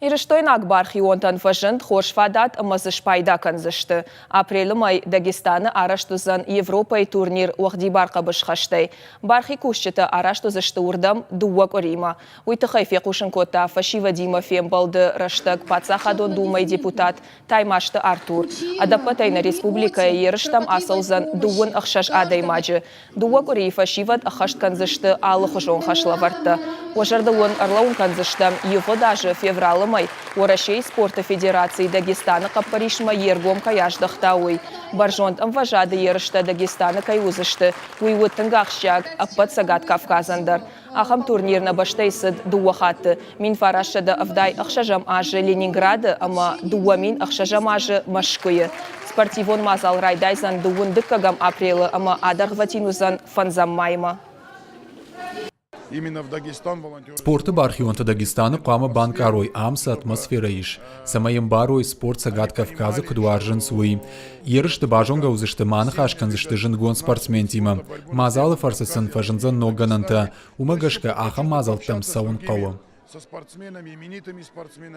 Ирыстойнаг бархионтӕн фӕзынд хорз фадат ӕмӕ дзы спайда кӕндзысты. Апрелы мӕй Дагестаны арӕзт уыдзӕн Европӕйы турнир уӕгъдибар хъӕбысхӕстӕй. Бархи кусджытӕ арӕзт уыдзысты уырдӕм дыууӕ къуыримӕ. Уый тыххӕй фехъусын кодта фӕсивӕдимӕ фембӕлды рӕстӕг Паддзахадон Думӕйы депутат Таймазты Артур. Ӕдӕппӕтӕй нӕ республикӕйы ерыстӕм ацӕудзӕн 16 адӕймаджы. Дыууӕ къуырийы фӕсивӕд ӕххӕст кӕндзысты алыхуызон хӕслӕвӕрдтӕ. Уӕ зӕрдыл уын ӕрлӕууын кӕндзыстӕм, ивгъуыд азы февралы мӕй Уӕрӕсейы спорты федераци Дагестаны хъӕппӕрисмӕ йе ргом кӕй аздӕхта, уый. Бӕрзонд ӕмвӕзады ерыстӕ Дагестаны кӕй уыдзысты, уый уыд тынг ахсджиаг ӕппӕт Цӕгат Кавказӕн дӕр. Ахӕм турнир нӕ бӕстӕйы цыд дыууӕ хатты, 1976 азы Ленинграды ӕмӕ 2006 азы Мӕскуыйы. Спортивон мадзал райдайдзӕн дыууын дыккӕгӕм апрелы ӕмӕ адӕргъвӕтин уыдзӕн фӕндзӕм маймӕ. Спорты бархионтӕ Дагестаны хъуамӕ банкъарой, ам цы атмосферӕ ис, цӕмӕй ӕмбарой, спорт Цӕгат Кавказы куыд уарзынц, уый. Ерысты базонгӕ уыдзысты ма ныхас кӕндзысты зындгонд спортсментимӕ. Мадзалы фӕрцы сын фӕзындзӕн ног гӕнӕнтӕ. Уымӕ гӕсгӕ ахӕм мадзӕлттӕм цӕуын хъӕуы.